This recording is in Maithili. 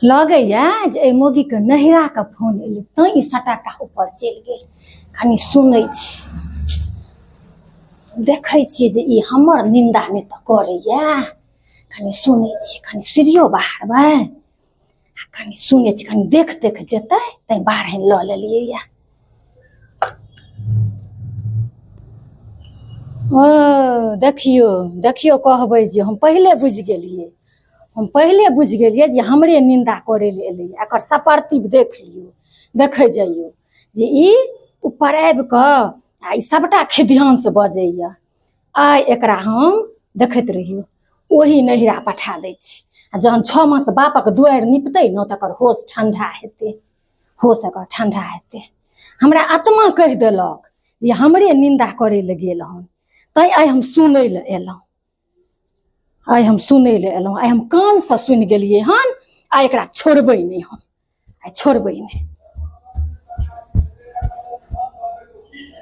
लगैया जे एहि मौगीके नैहराके फोन एलै तैं ई सटाका ऊपर चलि गेल। कनि सुनै छी, देखै छियै जे ई हमर निन्दा नहि तऽ करैया। कनि सुनै छी, कनि सीढ़ियो बहारबै आ कनि सुनै छी, कनि देख देख जेतै तैं बाढ़नि लऽ लेलियै या। ओ देखियौ देखियौ, कहबै जे हम पहिले बुझि गेलियै, हम पहिले बुझि गेलियै जे हमरे निन्दा करै लए एलैया। एकर सपरतीब देख लियौ, देखै जइयौ जे ई ऊपर आबि कऽ आ ई सबटा खिद्यांश बजैया। आइ एकरा हम देखैत रहियौ, ओही नैहरा पठा दै छी आ जहन 6 मास बापक दुआरि निपतै ने तकर होश ठंडा हेतै, होश एकर ठंडा हेतै। हमरा आत्मा कहि देलक जे हमरे निन्दा करै लए गेल हन, तैं आइ हम सुनै लए एलहुँ, आइ हम सुनै लए एलहुँ, आइ हम कानसँ सुनि गेलियै हन। आइ एकरा छोड़बै नहि हम, आइ छोड़बै नहि।